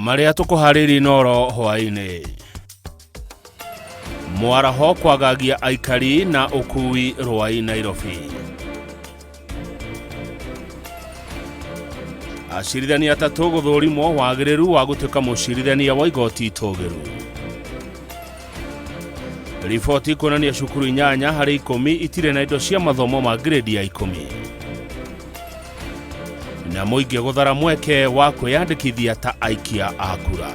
Marĩa tũkũharĩirie Inooro hwaĩ-inĩ. Mwaraho kwagagia aikari na ũkui Rwai Nairobi. Acirithania atatũ gũthũrimwo wagĩrĩru wa gũtuĩka mũcirithania wa igoti itũgĩru. Riboti kuonania cukuru 8 harĩ 10 itirĩ na indo cia mathomo ma grade ya 10. Na mũingĩ gũthara mweke wa kwĩyandĩkithia ta aikia a kura.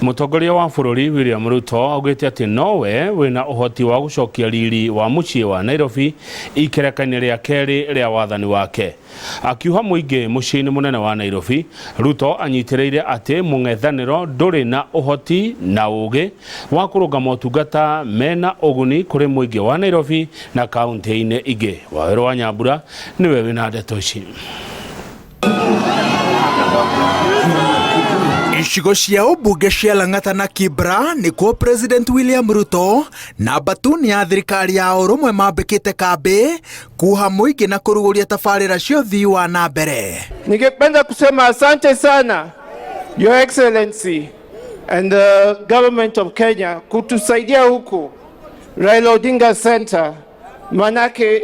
Mũtongoria wa bũrũri William Ruto augĩte atĩ nowe wĩna ũhoti wa gũcokia riri wa mũciĩ wa Nairobi ikereka-inĩ rĩa kerĩ rĩa wathani wake. Akiuha mũingĩ mũciĩ-inĩ mũnene wa Nairobi, Ruto anyitĩrĩire atĩ mũng'ethanĩro ndũrĩ na ũhoti na ũgĩ wa kũrũnga motungata mena ũguni kũrĩ mũingĩ wa Nairobi na kaunti-inĩ ingĩ. Wawerũ wa Nyambura nĩwe wĩna ndeto ici. Icigo cia ũmbunge cia Lang'ata na Kibra nĩkuo President William Ruto na mbatuni ya thirikari ya ũrũmwe mambĩkĩte kambĩ kuha mũingĩ na kũrugũria tabarĩra cia ũthii wa na mbere. Ningependa kusema asante sana Your Excellency and the government of Kenya kutusaidia huku Raila Odinga Center, manake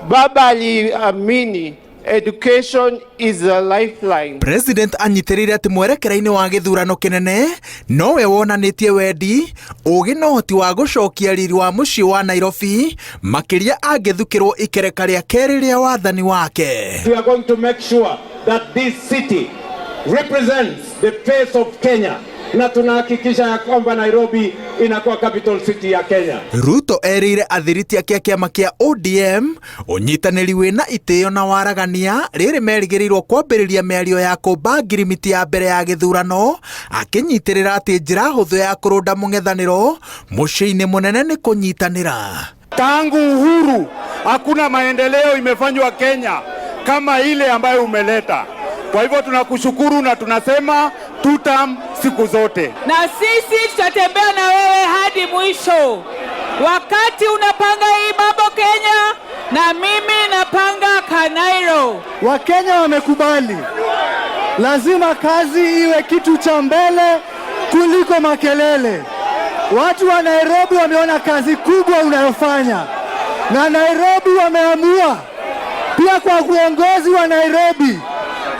baba aliamini education is a lifeline. President anyitĩrĩire atĩ mwerekera-inĩ wa gĩthurano kĩnene nowe wonanĩtie wendi ũgĩ na ũhoti wa gũcokia riri wa mũciĩ wa Nairobi makĩria angĩthukĩrwo ikereka rĩa kerĩ rĩa wathani wake. We are going to make sure that this city represents the face of Kenya na tunahakikisha ya kwamba Nairobi inakuwa capital city ya Kenya. Ruto erĩire athiriti ake a kĩama kĩa ODM ũnyitanĩri wĩna itĩo na waragania rĩrĩ merĩgĩrĩirwo kwambĩrĩria mĩario ya kũmba ngirimiti ya mbere ya gĩthurano akĩnyitĩrĩra atĩ njĩra hũthũ ya kũrũnda mũng'ethanĩro mũciĩ-inĩ mũnene nĩ kũnyitanĩra. Tangu uhuru hakuna maendeleo imefanywa Kenya kama ile ambayo umeleta. Kwa hivyo tunakushukuru na tunasema tutam siku zote. Na sisi tutatembea na wewe hadi mwisho. Wakati unapanga hii mambo Kenya, na mimi napanga Kanairo. Wakenya wamekubali, lazima kazi iwe kitu cha mbele kuliko makelele. Watu wa Nairobi wameona kazi kubwa unayofanya, na Nairobi wameamua pia kwa uongozi wa Nairobi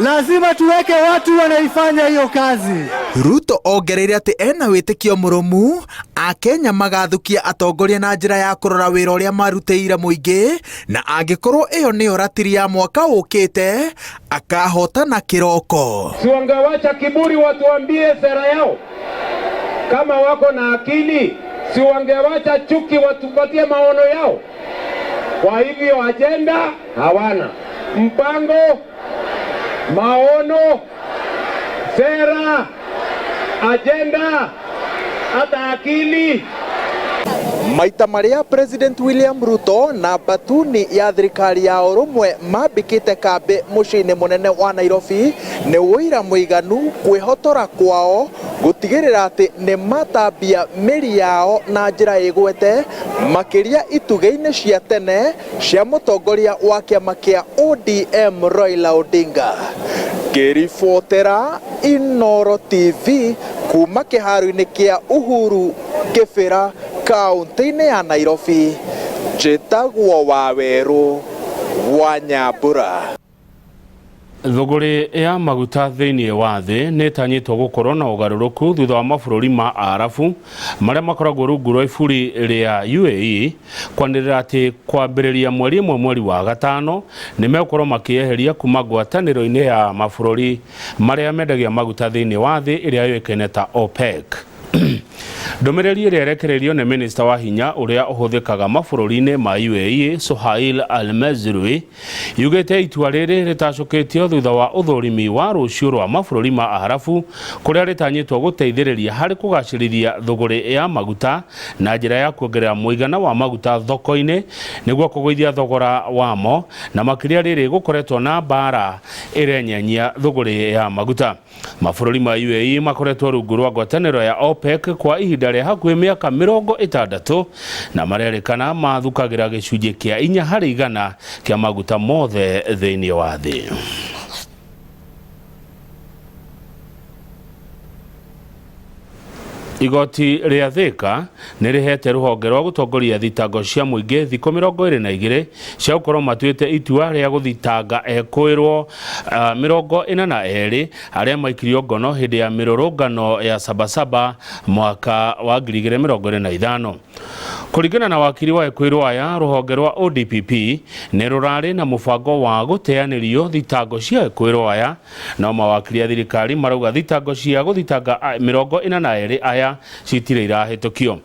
lazima tuweke watu wanaifanya hiyo kazi. Ruto ongereire atĩ ena wĩtĩkio mũrũmu Akenya magathukia atongoria na njĩra ya kũrora wĩra ũrĩa marutĩire mũingĩ na angĩkorwo ĩyo nĩyo ratiri ya mwaka ũkĩte akahotana kĩroko. Si wangewacha kiburi watuambie sera yao kama wako na akili, si wangewacha chuki watupatie maono yao. Kwa hivyo ajenda hawana, mpango, maono, sera, ajenda, hata akili. Maita marĩa President William Ruto na batuni ya thirikari ya ũrũmwe mambĩkĩte kambĩ mũciĩ-inĩ mũnene wa Nairobi nĩ ũira mũiganu kwĩhotora kwao gũtigĩrĩra atĩ nĩ matambia mĩri yao na njĩra ĩgwete makĩria itugĩ-inĩ cia tene cia mũtongoria wa kĩama kĩa ODM Raila Odinga. Ngĩribotera Inooro TV kuma kĩharo-inĩ kĩa Uhuru Kĩbĩra kaunti-inĩ ya Nairobi, njĩtagwo Wawerũ wa Nyambura. Thũgũrĩ ya maguta thĩinĩ wa thĩ nĩ ĩtanyĩtwo gũkorwo na ũgarũrũku thutha wa mabũrũri ma Arabu marĩa makoragwo rungu rwa iburi rĩa UAE kwanĩrĩra atĩ kwambĩrĩria mweri 1 mweri wa 5 nĩ megũkorwo makĩeheria kuma ngwatanĩro-inĩ ya mabũrũri marĩa mendagia maguta thĩinĩ wa thĩ ĩrĩa yũĩkaine ta OPEC. Ndũmĩrĩri ĩrĩa ĩrekereirio nĩ minista wa hinya ũrĩa ũhũthĩkaga mabũrũri-inĩ ma UAE Suhail Al-Mazrui yugĩte itua rĩrĩ rĩtacũkĩtio thutha wa ũthũrimi wa rũciũ rwa mabũrũri ma Arabu kũrĩa rĩtanyĩtwo gũteithĩrĩria harĩ kũgacĩrithia thũgũrĩ ya maguta na njĩra ya kuongerera mũigana wa maguta thoko-inĩ nĩguo kũgũithia thogora wamo, na makĩria rĩrĩ gũkoretwo na mbara ĩrenyenyia thũgũrĩ ya maguta. Mabũrũri ma UAE makoretwo rungu rwa ngwatanĩro ya OPEC kwa ihinda rĩa hakuhĩ mĩaka 60 na marerĩkana mathukagĩra gĩcunjĩ kĩa 4% kĩa maguta mothe thĩinĩ wa thĩ. Igoti rĩa Thika nĩ rĩhete rũhonge rwa gũtongoria thitango cia mũingĩ thikũ 22 cia gũkorwo matuĩte itua rĩa gũthitanga ekũĩrwo 42 arĩa maikirio ngono hĩndĩ ya mĩrũrũngano ya Sabasaba mwaka wa 2025. Kũringana na wakiri wa ekũĩrwo aya, rũhonge rwa ODPP nĩ rũrarĩ na mũbango wa gũteanĩrio thitango cia ekũĩrwo aya, no mawakiri a thirikari marauga thitango cia gũthitanga 42 aya citirĩ irahĩtũkio.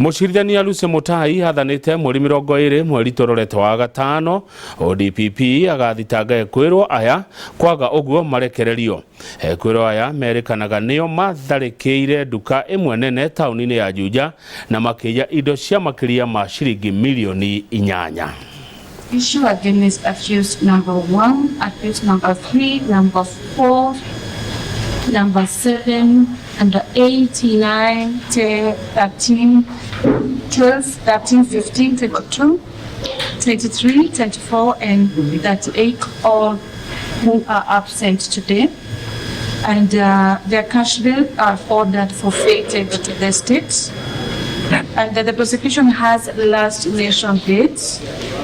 Mũcirithania Lucy Mutai athanĩte mweri 20 mweri tũrorete wa gatano ODPP agathitanga ekwĩrwo aya kwaga ũguo marekererio. Ekwĩrwo aya merĩkanaga nĩo matharĩkĩire nduka ĩmwe nene taũni-inĩ ya Juja na makĩiya indo cia makĩria ma ciringi milioni 8. Issue against accused number 1, accused number 3, number 4, number 7, number 8, 9, 10, 13, 12, 13, 15, 22, 23, 24, and 38, all who are absent today. And their cash bill are ordered forfeited to the state. And that the prosecution has last nation dates,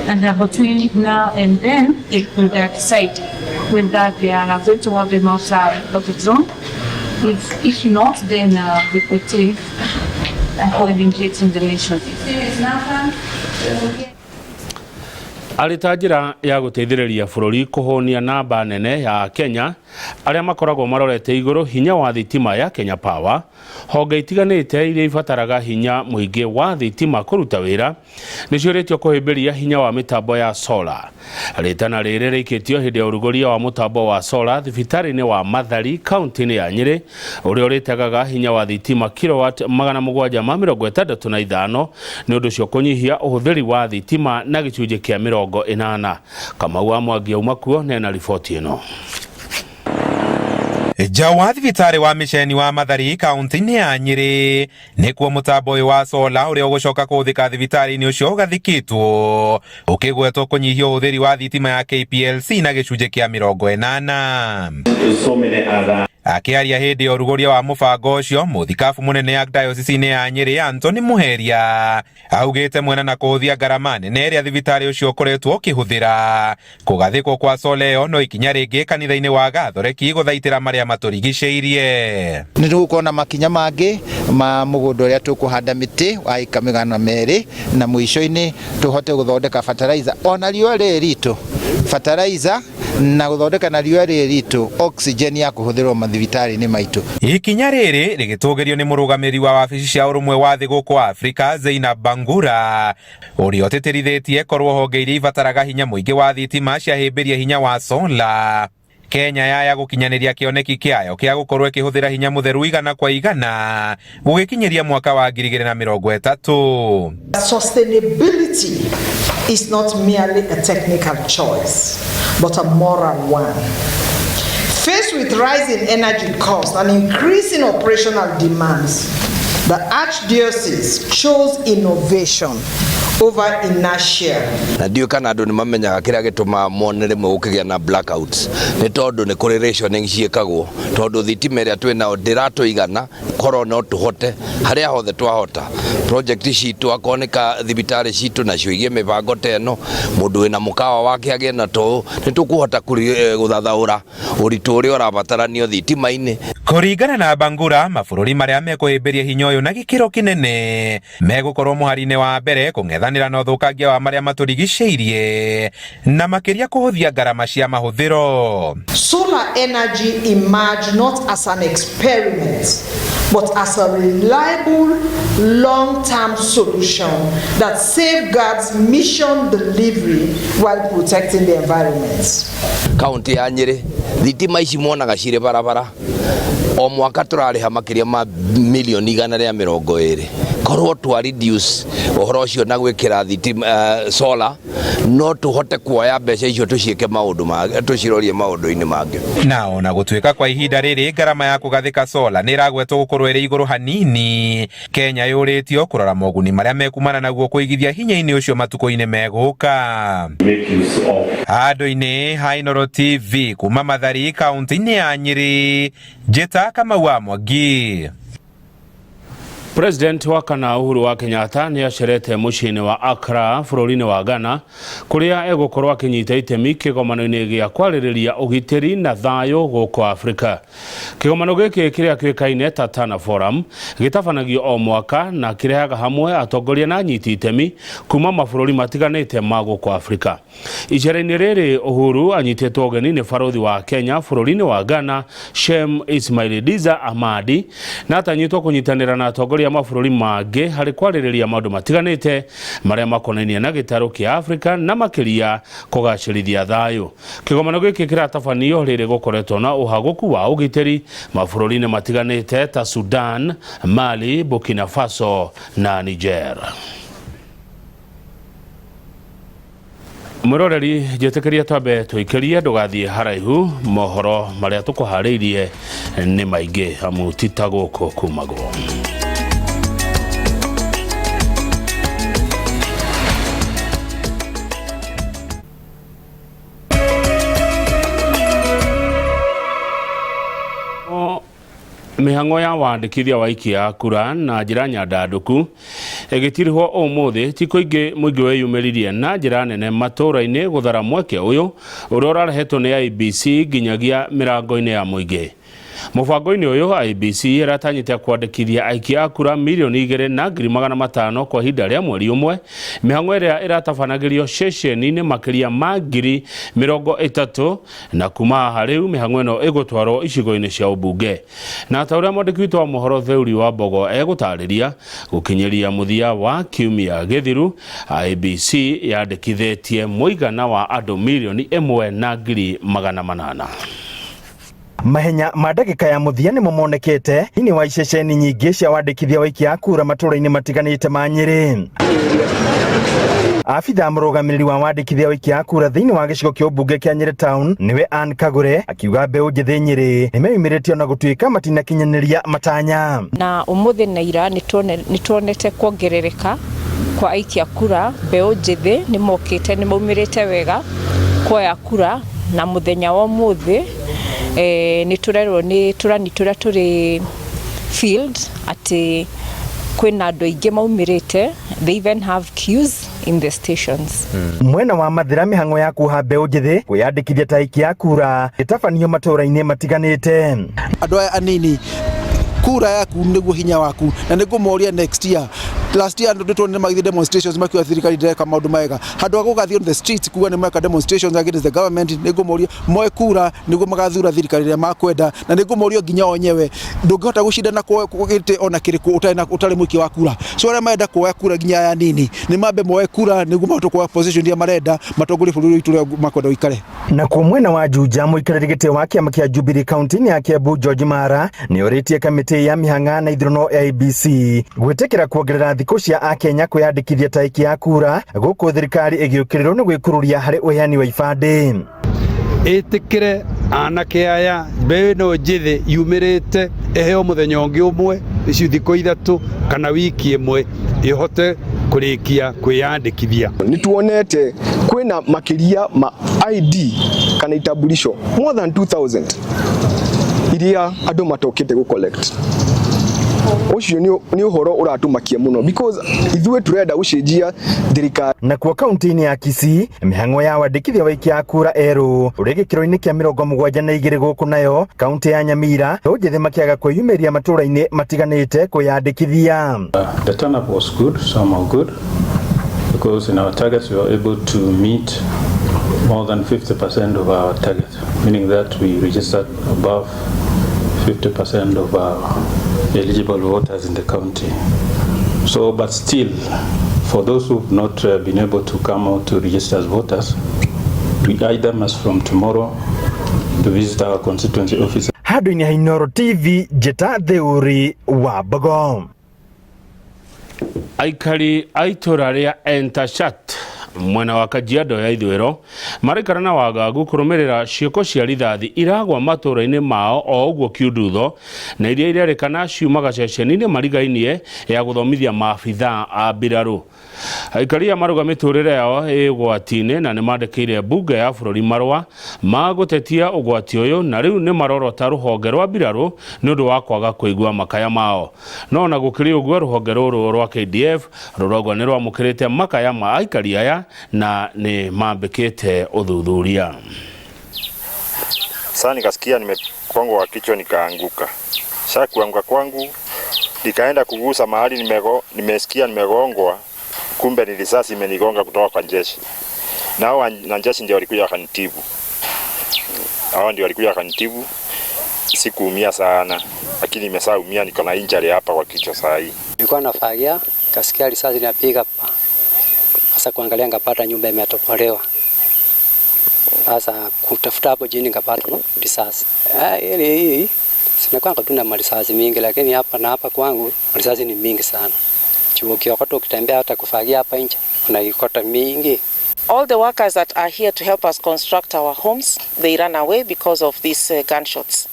and between now and then, they will decide whether they are going to have them outside of the zone. If not, then we could take and in the nation. Arĩ ta njĩra ya gũteithĩrĩria bũrũri kũhũnia namba nene ya Kenya arĩa makoragwo marorete igũrũ hinya wa thitima ya Kenya Power, honge itiganĩte iria ibataraga hinya mũingĩ wa thitima kũruta wĩra nĩciũrĩtio kũhĩmbĩria hinya wa mĩtambo ya solar. Rĩtana rĩrĩ rĩikĩtio hĩndĩ ya ũrugũria wa mũtambo wa solar thibitarĩ-inĩ wa Mathari kaunti-inĩ ya Nyĩrĩ ũrĩa ũrĩtegaga hinya wa thitima kilowatt 765 nĩ ũndũ ũcio kũnyihia ũhũthĩri wa thitima na gĩcunjĩ kĩa 80. Kamau wa Mwangi auma kuo nena riboti ĩno. Nja wa thibitarĩ wa mĩceni wa Mathari kaunti-inĩ ya Nyĩrĩ nĩkuo mũtambo ũyũ wa sola ũrĩa ũgũcoka kũhũthĩka thibitarĩ-inĩ ũcio ũgathikĩtwo ũkĩgwetwo kũnyihia ũhũthĩri wa thitima ya KPLC na gĩcunjĩ kĩa 80. Akĩaria hĩndĩ ya ũrugũria wa mũbango ũcio, mũthikabu mũnene Archdiocese-inĩ ya Nyĩrĩ Anthony Muheria augĩte mwena na kũhũthia ngarama nene ĩrĩa thibitarĩ ũcio ũkoretwo ũkĩhũthĩra. Kũgathĩkwo kwa sola ĩyo no ikinya rĩngĩ kanitha-inĩ wa Gathoreki gũthaitĩra marĩa matũrigicĩirie. Nĩ tũgũkorwo na makinya mangĩ ma mũgũnda ũrĩa tũkũhanda mĩtĩ wa ĩka 200 na mũico-inĩ tũhote gũthondeka fertilizer ona riũa rĩrĩ ritũ fertilizer na gũthondeka na riũa rĩrĩ ritũ oxygen ya kũhũthĩrwo mathibitarĩ-inĩ maitũ. Ikinya rĩrĩ rĩgĩtũgĩrio nĩ mũrũgamĩrĩri wa wabici cia ũrũmwe wa thĩ gũkũ Afrika Zainab Bangura ũrĩa ũtĩtĩrithĩtie korwo honge iria ibataraga hinya mũingĩ wa thitima ciahĩmbĩria hinya wa sola. Kenya yaya gũkinyanĩria kĩoneki kĩayo kĩa gũkorwo ĩkĩhũthĩra hinya mũtheru 100% gũgĩkinyĩria mwaka wa 2030. Sustainability is not merely a technical choice, but a moral one. Faced with rising energy costs and increasing operational demands, the Archdiocese chose innovation over inertia. Na ndiũ kana andũ nĩ mamenyaga kĩrĩa gĩtũmaga mone rĩmwe gũkĩgĩa na blackouts nĩ tondũ nĩ kũrĩ rationing ciĩkagwo, tondũ thitima ĩrĩa twĩ nayo ndĩratũigana, korwo no tũhote harĩa hothe twahota project citũ akorwo nĩ ka thibitarĩ citũ nacio igĩe mĩbango ta ĩno, mũndũ wĩna mũkawa wake agĩe na tũũ, nĩ tũkũhota gũthathaũra ũritũ ũrĩa ũrabataranio thitima-inĩ. Kũringana na Bangura, mabũrũri marĩa mekũhĩmbĩria hinya ũyũ na gĩkĩro kĩnene megũkorwo mũhari-inĩ wa mbere kũng'etha Kũng'ethanĩra na ũthũkangia wa marĩa matũrigicĩirie na makĩria kũhũthia ngarama cia mahũthĩro. Solar energy emerged not as an experiment, but as a reliable long-term solution that safeguards mission delivery while protecting the environment. Kaunti ya Nyeri thitima ici mwonaga cirĩ barabara o mwaka tũrarĩha makĩria ma milioni 120. Korwo twa reduce ũhoro ũcio na gwĩkĩra thitima solar, no tũhote kuoya mbeca icio tũciĩke maũndũ mangĩ, tũcirorie maũndũ-inĩ mangĩ. Na ona gũtuĩka kwa ihinda rĩrĩ ngarama ya kũgathĩka solar nĩ ĩragwetwo gũkorwo ĩrĩ igũrũ hanini, Kenya yũrĩtio kũrora moguni marĩa mekumana naguo kũigithia hinya-inĩ ũcio matukũ-inĩ megũka. Handũ-inĩ ha Inooro TV kuma Mathari kaunti-inĩ ya Nyeri, Njĩta Kamau wa Mwangi. President wa kana Uhuru wa Kenyatta nĩ acerete mũciĩ-inĩ wa Accra bũrũri-inĩ wa Ghana kũrĩa egũkorwo akĩnyita itemi kĩgomano-inĩ gĩa kwarĩrĩria ũgitĩri na thayũ gũkũ Afrika. Kĩgomano gĩkĩ kĩrĩa kĩũĩkaine ta Tana Forum gĩtabanagio o mwaka na kĩrehaga hamwe atongoria na anyiti itemi kuma mabũrũri matiganĩte ma gũkũ Afrika. Icera-inĩ rĩrĩ Uhuru anyitĩtwo ũgeni nĩ barũthi wa Kenya bũrũri-inĩ wa Ghana Shem Ismail Diza Ahmadi na atanyĩtwo kũnyitanĩra na atongoria a mabũrũri mangĩ harĩ kwarĩrĩria maũndũ matiganĩte marĩa makonainie na gĩtarũ kĩa Afrika na makĩria kũgacĩrithia thayũ. Kĩgomano gĩkĩ kĩratabanio rĩrĩ gũkoretwo na ũhagũku wa ũgitĩri mabũrũri-inĩ matiganĩte ta Sudan, Mali, Burkina Faso na Niger. Mwĩroreri, njĩtĩkĩria twambe tũikĩrie ndũgathiĩ haraihu, mohoro marĩa tũkũharĩirie nĩ maingĩ amu ti ta gũkũ kumagwo. Mĩhang'o ya wandĩkithia wa aikia a kura na njĩra nyandandũku ĩgĩtirihwo ũmũthĩ, ti kũingĩ mũingĩ wĩyumĩririe na njĩra nene matũũra-inĩ gũthara mweke ũyũ ũrĩa ũrarehetwo nĩ IEBC nginyagia mĩrango-inĩ ya mũingĩ. Mũbango-inĩ ũyũ IEBC ĩratanyĩte kwandĩkithia aikia a kura 2,500,000 kwa ihinda rĩa mweri ũmwe, mĩhang'o ĩrĩa ĩratabanagĩrio ceceni-inĩ makĩria ma 30,000 na kuma haha rĩu mĩhang'o ĩno ĩgũtwarwo icigo-inĩ cia ũmbunge. Na ta ũrĩa mwandĩki witũ wa mohoro Theuri wa Mbogo egũtarĩria, gũkinyĩria mũthia wa kiumia gĩthiru IEBC yandĩkithĩtie mũigana wa andũ 1,800,000. Mahenya ma ndagĩka ya mũthia nĩmo monekete thĩinĩ wa iceceni nyingĩ cia wandĩkithia wa aikia a kura matũũra-inĩ matiganĩte ma Nyĩrĩ. Abithaa mũrũgamĩrĩri wa wandĩkithia wa aikia a kura thĩinĩ wa gĩcigo kĩa ũmbunge kĩa Nyĩrĩ Town nĩwe Ann Kagure akiuga mbeũ njĩthĩ Nyĩrĩ nĩmeyumĩrĩtie ona gũtuĩka matinakinyanĩria matanya. Na ũmũthĩ na ira nĩtuonete kuongerereka kwa aikia kura, mbeũ njĩthĩ nĩmokĩte, nĩmaumĩrĩte wega kuoya kura, na mũthenya wa ũmũthĩ nĩtũrerwo nĩ tũrani tũrĩa tũrĩ field atĩ kwĩna andũ aingĩ maumĩrĩte, they even have queues in the stations. Mwena wa Mathĩra mĩhang'o ya kuoha mbeũ njĩthĩ kwĩyandĩkithia ta aikia a kura ĩtabanio matũũra-inĩ matiganĩte. Andũ aya anini, kura yaku nĩguo hinya waku, na nĩngũmoria next year. Last year andũ nĩtuonire magĩthiĩ demonstrations makiuga thirikari ndĩreka maũndũ mega. Handũ ha gũgathiĩ on the streets kuga nĩ meka demonstrations against the government, nĩngũmoria moe kura nĩguo magathura thirikari ĩrĩa makwenda, na nĩngũmoria nginya o enyewe ndũngĩhota gũcindana gĩtĩ ona kĩrĩkũ ũtarĩ mũikia wa kura. So arĩa marenda kuoya kura nginya aya anini nĩ mambe moe kura nĩguo mahote kuoya position iria marenda, matongorie bũrũri witũ ũrĩa makwenda ũikare. Nakuo mwena wa Juja mũikarĩri gĩtĩ wa kĩama kĩa Jubilee kaunti-inĩ ya Kiambu George Mara nĩorĩtie kamĩtĩ ya mĩhang'a na ithurano ya IEBC gwĩtĩkĩra kuongerera thikũ cia akenya kwĩyandĩkithia ta aikia a kura gũkũ thirikari ĩgĩũkĩrĩrwo nĩ gwĩkururia harĩ ũheani wa ibandĩ. Ĩtĩkĩre anake aya mbeũ ĩno njĩthĩ yumĩrĩte ĩheo mũthenya ũngĩ ũmwe, ici thikũ 3 kana wiki ĩmwe ĩhote kũrĩkia kwĩyandĩkithia. Nĩ tuonete kwĩna makĩria ma ID kana itambulisho more than 2000 iria andũ matokĩte gũ collect. Ũcio nĩ ũhoro ũratũmakia mũno because ithuĩ tũrenda gũcenjia thirikari. Nakuo kaunti-inĩ ya Kisii mĩhang'o ya wandĩkithia wa aikia a kura erũ ũrĩ gĩkĩro-inĩ kĩa 72 gũkũ nayo kaunti ya Nyamira mbeũ njĩthĩ makĩaga kwĩyumĩria matũũra-inĩ matiganĩte kwĩyandĩkithia. The turn up was good, some are good. Because in our targets we were able to meet more than 50% of our target, meaning that we registered above 50% of our eligible voters in the county. So, but still, for those who've not been able to come out to register as voters, we guide them as from tomorrow to visit our constituency office. Handũ-inĩ ha Inooro TV njĩta Theuri wa Mbogo. Aikari a itũra rĩa Entashat mwena wa Kajiado ya ithũĩro maraikara na wagagu kũrũmĩrĩra ciĩko cia rithathi iragwa matũũra-inĩ mao o ũguo kiundutho na iria irerĩkana ciumaga ceceni-inĩ marigainie ya gũthomithia maabithaa a mbirarũ. Aikari aya marauga mĩtũrĩre yao ĩ ũgwati-inĩ na nĩ mandĩkĩire mbunge ya bũrũri marũa ma gũtetia ũgwati ũyũ na rĩu nĩ marorota rũhonge rwa mbirarũ nĩ ũndũ wa kwaga kũigua makaya mao. No ona gũkĩrĩ ũguo rũhonge rũrũ rwa KDF rũrauga nĩ rwamũkĩrĩte makaya ma aikari aya na nĩ mambĩkĩte ũthuthuria. Sasa nikasikia nimekongwa kwa kichwa nikaanguka. Sasa kuanguka kwangu nikaenda kugusa mahali nimesikia nimegongwa, kumbe ni risasi imenigonga kutoka kwa jeshi. Na hao na jeshi ndio walikuja wakanitibu. Hao ndio walikuja wakanitibu. Sikuumia sana, lakini nimeshaumia, niko na injury hapa kwa kichwa saa hii. Nilikuwa nafagia, kasikia risasi inapiga pa. Sasa kuangalia ngapata nyumba imetopolewa. Sasa kutafuta hapo chini ngapata no risasi. Ile hii sinakuwa tuna marisasi mingi, lakini hapa na hapa kwangu risasi ni mingi sana. Chuo kiokota ukitembea hata kufagia hapa nje unaikota mingi. All the workers that are here to help us construct our homes, they run away because of these gunshots.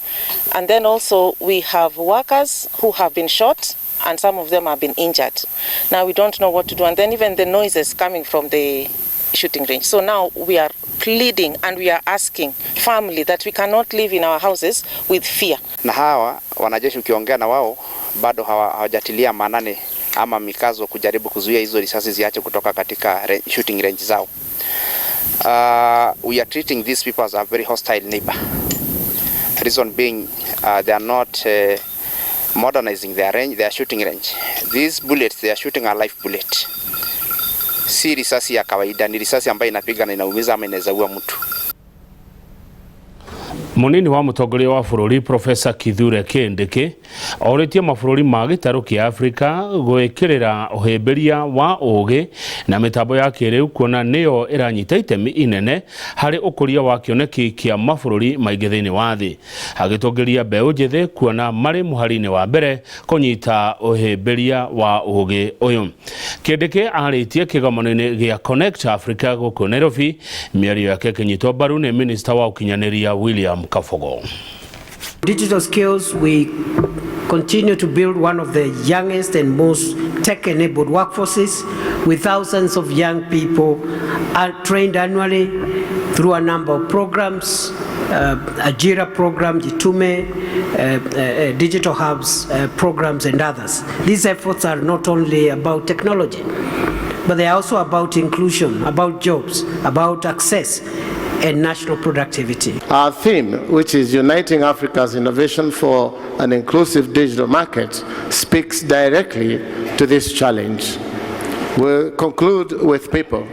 And then also we have workers who have been shot and some of them have been injured. Now we don't know what to do. And then even the noises coming from the shooting range. So now we are pleading and we are asking firmly that we cannot live in our houses with fear. Na hawa wanajeshi ukiongea na wao bado hawajatilia maanani ama mikazo kujaribu kuzuia hizo risasi ziache kutoka katika shooting range zao. We are treating these people as a very hostile neighbor. Reason being, they are not modernizing their range, their shooting range. These bullets they are shooting a live bullet. Si risasi ya kawaida, ni risasi ambayo inapiga na inaumiza ama inaweza ua mtu. Munini wa mutongoria wa bururi Profesa Kithure Kindiki orĩtie mabũrũri ma gĩtarũ kĩa Afrika gwĩkĩrĩra ũhĩmbĩria wa ũgĩ na mĩtambo ya kĩrĩu kuona nĩyo ĩranyita itemi inene harĩ ũkũria wa kĩoneki kĩa mabũrũri maingĩ thĩinĩ wa thĩ, agĩtũngĩria mbeũ njĩthĩ kuona marĩ mũhari-inĩ wa mbere kũnyita ũhĩmbĩria wa ũgĩ ũyũ. Kindiki arĩtie kĩgomano-inĩ gĩa Connect Africa gũkũ Nairobi, mĩario yake ĩkĩnyitwo mbaru nĩ minista wa ũkinyanĩria William Kabogo. Digital skills, we continue to build one of the youngest and most tech-enabled workforces, with thousands of young people are trained annually through a number of programs, Ajira program, Jitume, digital hubs programs and others. These efforts are not only about technology, but they are also about inclusion, about jobs, about access and national productivity. Our theme, which is Uniting Africa's Innovation for an Inclusive Digital Market, speaks directly to this challenge. We'll conclude with people,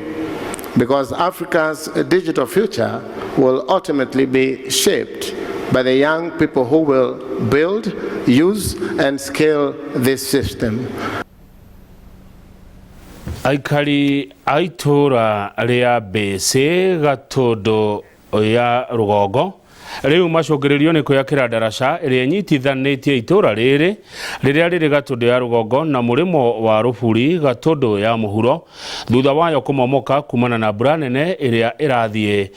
because Africa's digital future will ultimately be shaped by the young people who will build, use, and scale this system. Aikari a itũra rĩa Mbĩcĩ Gatũndũ ya rũgongo rĩu macũngĩrĩrio nĩ kwĩyakĩra ndaraca ĩrĩa ĩnyitithanĩtie itũra rĩrĩ rĩrĩa rĩrĩ Gatũndũ ya rũgongo na mũrĩmo wa Rũburi Gatũndũ ya mũhuro thutha wayo kũmomoka kumana na mbura nene ĩrĩa ĩrathiĩ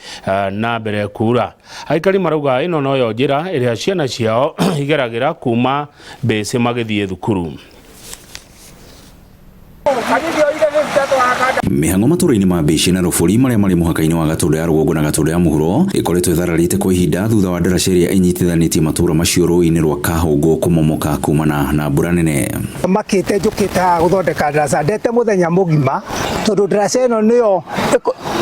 na mbere kura. Aikari marauga ĩno noyo njĩra ĩrĩa ciana ciao igeragĩra kuma Mbĩcĩ magĩthiĩ thukuru. Mĩhang'o matũra-inĩ ma Mbĩcĩ na Rũburi marĩa marĩ mũhaka-inĩ wa Gatũndũ ya rũgongo na Gatũndũ ya mũhuro ĩkoretwo ĩthararĩte kwa ihinda thutha wa ndaraca ĩrĩa ĩnyitithanĩtie matũra macio rũĩ-inĩ rwa Kahũngũ kũmomoka kumana na mbura nene. Makĩte njũkĩte haha gũthondeka ndaraca ndete mũthenya mũgima tondũ ndaraca ĩno nĩyo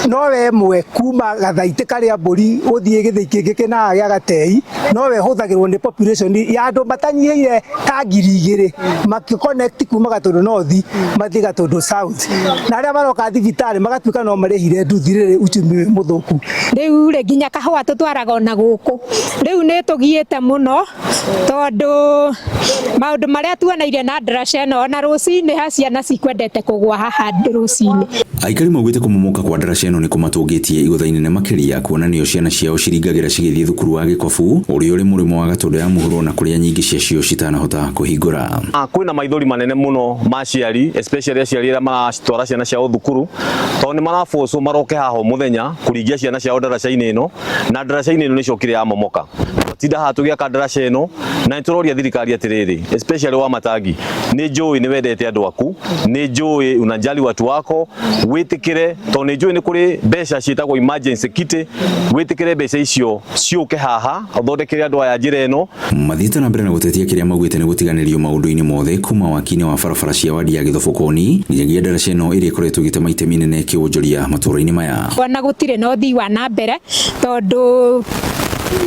nowe ĩmwe kuma gathaitĩ karĩa mbũri gũthiĩ gĩthĩi kĩngĩ kĩnaga gĩa Gatei nowe ĩhũthagĩrwo nĩ population ya andũ matanyihĩire ta 2,000 makĩ connect kuma Gatũndũ North mathiĩ Gatũndũ South. Na arĩa maroka thibitarĩ magatuĩka no marĩhire nduthi rĩrĩ uchumi wĩ mũthũku. Rĩu rĩ nginya kahũa tũtwaraga ona gũkũ. Rĩu nĩ tũgiĩte mũno tondũ maũndũ marĩa tuoneire na ndaraca ĩno ona rũcinĩ ha ciana cikwendete kũgwa haha rũcinĩ. Aikari maugĩte kũmomoka kwa ndaraca ĩno nĩ kũmatũngĩtie igũtha inene makĩria kuona nĩo ciana ciao ciringagĩra cigĩthiĩ thukuru wa Gĩkobu ũrĩa ũrĩ mũrĩmo wa Gatũndũ ya mũhuro na kũrĩa nyingĩ ciacio citanahota kũhingũra. Kwĩna maithori manene mũno ma aciari, especially aciari arĩa maratwara ciana ciao thukuru, tondũ nĩ marabocwo maroke haha o mũthenya kũringia ciana ciao ndaraca-inĩ ĩno, na ndaraca-inĩ ĩno nĩcokire yamomoka. Tinda haha tũgĩaka ndaraca ĩno, na nĩtũroria thirikari atĩrĩrĩ, especially wa Matangi, nĩ njũĩ nĩ wendete andũ aku, nĩ njũĩ unajali watu wako, wĩtĩkĩre, tondũ nĩ njũĩ nĩ kũrĩ mbeca ciĩtagwo emergency kitty, wĩtĩkĩre mbeca icio ciũke haha ũthondekere andũ aya njĩra ĩno. Mathiĩte na mbere na gũtetia kĩrĩa maugĩte nĩ gũtiganĩrio maũndũ-inĩ mothe kuma waki-inĩ wa barabara cia wadi ya Gĩthobokoni nginyagia ndaraca ĩno ĩrĩa ĩkoretwo ĩgĩtema itemi inene kĩwonjoria matũũra-inĩ maya. Ona gũtirĩ na ũthii wa na mbere tondũ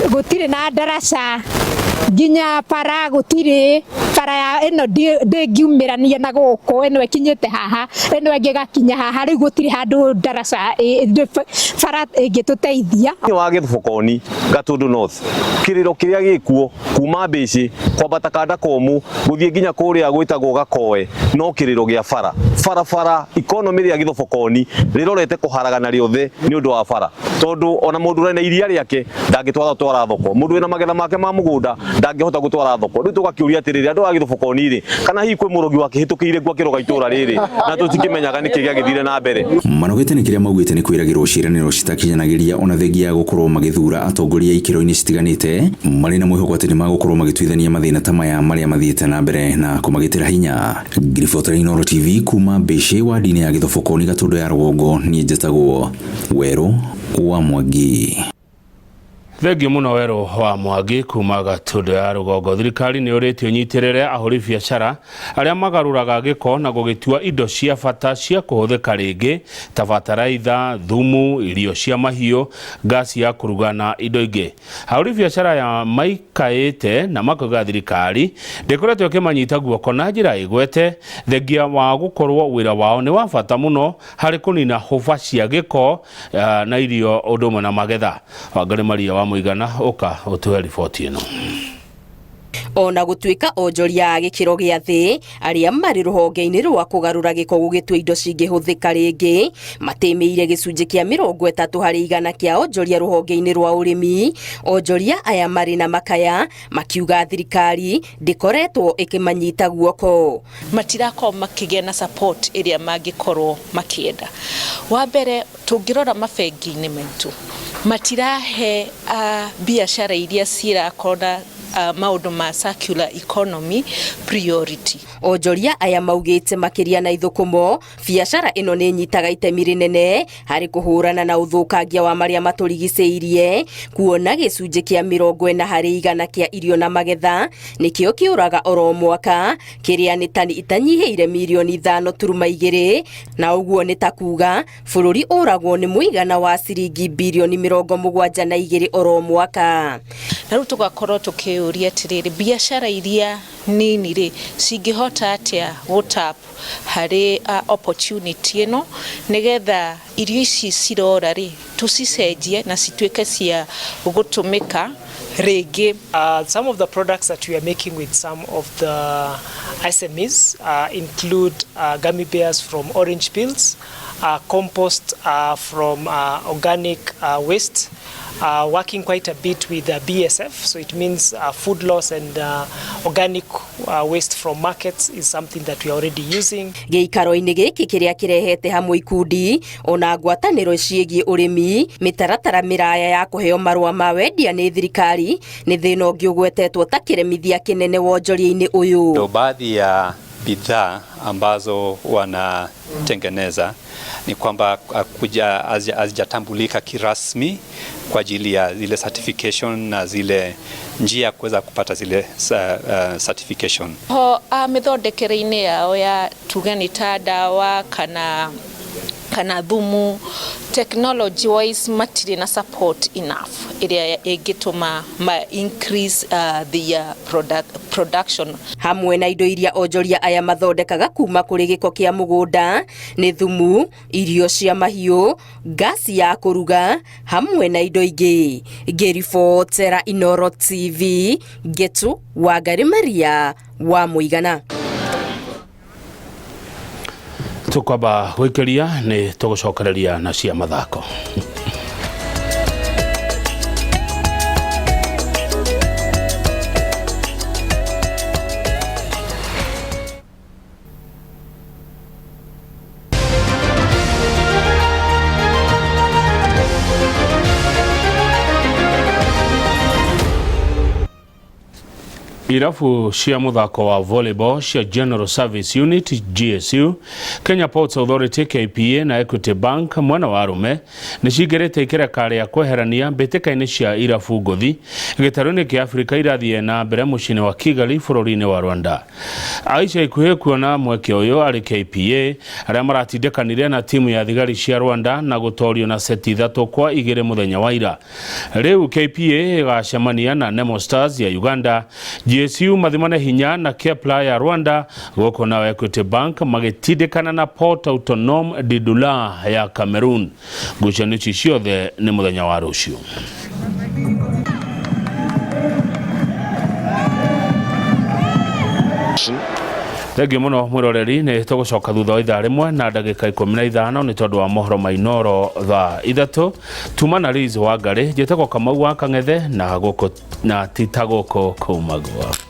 gũtirĩ na ndaraca nginya bara gũtirĩ bara ya ĩno ndĩngiumĩrania na gũkũ ĩno ĩkinyĩte haha ĩno ĩngĩ ĩgakinya haha rĩu gũtirĩ handũ ndaraca bara ĩngĩtũteithia. Thĩinĩ wa Gĩthobokoni Gatũndũ North kĩrĩro kĩrĩa gĩkuo kuma Mbĩcĩ kwambata kanda komu gũthiĩ nginya kũrĩa gwĩtagwo Gakoe no kĩrĩro gĩa bara barabara economy rĩa Gĩthobokoni rĩrorete kũharagana rĩothe nĩ ũndũ wa bara tondũ ona mũndũ ũrĩ na iria rĩake ndangĩtwara twara thoko, mũndũ wĩna magetha make ma mũgũnda ndangĩhota gũtwara thoko. Rĩu tũgakĩũria atĩrĩrĩ, andũ a Gĩthobokoni rĩ, kana hihi kwĩ mũrogi wakĩhĩtũkĩire kuo akĩroga itũra rĩrĩ na tũtikĩmenyaga nĩkĩ gĩagĩthire na mbere. Manogete nĩ kĩrĩa maugĩte nĩ kwĩragĩrwo ciĩranĩro citakinyanagĩria ona thengia ya gũkorwo magĩthura atongoria ikĩro-inĩ citiganĩte marĩ na mwĩhoko atĩ nĩ magũkorwo magĩtuithania mathĩna ta maya marĩa mathiĩte na mbere na kũmagitĩra hinya. Ngiribota Inooro TV kuma Mbĩcĩ wadi-inĩ ya Gĩthobokoni Gatũndũ ya rũgongo, niĩ njĩtagwo Werũ wa Mwangi. Thengiũ mũno Werũ wa Mwangi kuma Gatũndũ ya rũgongo. Thirikari nĩ ũrĩtio ĩnyitĩrĩre ahũri biacara arĩa magarũraga gĩko na gũgĩtua indo cia bata cia kũhũthĩka rĩngĩ ta bataraitha, thumu, irio cia mahiũ, ngasi ya kũruga na indo ingĩ. Ahũri biacara ya maikaĩte na makauga thirikari ndĩkoretwo ĩkĩmanyita guoko na njĩra ĩgwete thengia wa gũkorwo wĩra wao nĩ wa bata mũno harĩ kũnina hũba cia gĩko na irio ũndũ ũmwe na magetha. Wangari Maria wa Mũigana ũka ũtũhe riboti ĩno. Ona gũtuĩka onjoria a gĩkĩro gĩa thĩ arĩa marĩ rũhonge-inĩ rwa kũgarũra gĩko gũgĩtua indo cingĩhũthĩka rĩngĩ matĩmĩire gĩcunjĩ kĩa 30% kĩa onjoria rũhonge-inĩ rwa ũrĩmi. Onjoria aya marĩ na makaya makiuga thirikari ndĩkoretwo ĩkĩmanyita guoko. Matirakorwo makĩgĩa na support ĩrĩa mangĩkorwo makĩenda. Wa mbere tũngĩrora mabengi-inĩ maitũ matirahe biacara iria cirakorwo na maũndũ ma circular economy priority. Onjoria aya maugĩte makĩria na ithũkũmo biacara ĩno nĩ ĩnyitaga itemi rĩnene harĩ kũhũrana na ũthũkangia wa marĩa matũrigicĩirie kuona gĩcunjĩ kĩa 40% kĩa irio na magetha nĩkĩo kĩũraga oro mwaka kĩrĩa nĩ tani itanyihĩire mirioni 5.2 na ũguo nĩ ta kuga bũrũri ũragwo nĩ mũigana wa ciringi birioni 72 oro mwaka. Na rĩu tũgakorwo tũkĩũria atĩrĩrĩ, biacara iria nini rĩ cingĩhota atĩa gũtap harĩ opportunity ĩno nĩgetha irio ici cirora rĩ tũcicenjie na cituĩke cia gũtũmĩka rĩngĩ. Some of the products that we are making with some of the SMEs include gummy bears from orange peels, compost from organic waste, working quite a bit with BSF, so it means food loss and organic waste from markets is something that we are already using. Gĩikaro-inĩ gĩkĩ kĩrĩa kĩrehete hamwe ikundi ona ngwatanĩro ciĩgiĩ ũrĩmi, mĩtaratara mĩraya ya kũheo marũa ma wendia nĩ thirikari nĩ thĩna ũngĩ ũgwetetwo ta kĩremithia kĩnene wonjoria-inĩ ũyũ. Ndo baadhi ya bidhaa ambazo wanatengeneza ni kwamba hazijatambulika kirasmi kwa ajili ya zile certification na zile njia kuweza kupata zile certification. Ho mĩthondekere-inĩ yao ya tuge nĩ ta ndawa Kana thumu, technology wise matirĩ na support enough ĩrĩa ĩngĩtũma ma increase their production. Hamwe na indo iria onjoria aya mathondekaga kuma kũrĩ gĩko kĩa mũgũnda nĩ thumu, irio cia mahiũ, ngasi ya kũruga hamwe na indo ingĩ. Ngĩribotera Inooro TV, Ngetu Wangari Maria wa Mũigana. Tukwamba gwĩkĩria nĩ tũgũcokereria na cia mathako. Irabu cia muthako wa volleyball cia General Service Unit GSU, Kenya Ports Authority KPA na Equity Bank mwena wa arume nĩ cingĩrĩte ikereka rĩa kweherania mbĩtĩka-inĩ cia irabu ngũthi gĩtarũ-inĩ kĩa Afrika irathiĩ na mbere mũciĩ-inĩ wa Kigali bũrũri-inĩ wa Rwanda. Aisha ikuhĩ kuona mweke ũyũ arĩ KPA arĩa maratindĩkanire na timu ya thigari cia Rwanda na gũtorio na seti 3-2 mũthenya wa ira. Rĩu KPA ĩgacemania na Nemo Stars ya Uganda, GSU mathimane hinya na Kepler ya Rwanda, gũkũ nao Equity Bank magĩtindĩkana na Port Autonome de Douala ya Cameroon. Ngucanio ici ciothe nĩ mũthenya wa rũciũ. Thengiũ mũno mwĩroreri, nĩ tũgũcoka thutha wa ithaa rĩmwe na ndagĩka 15 nĩ tondũ wa mohoro ma Inooro thaa 3. Tuma na Liz Wangari, njĩtagwo Kamau wa Kang'ethe na gũkũ na tita gũkũ kumagwa.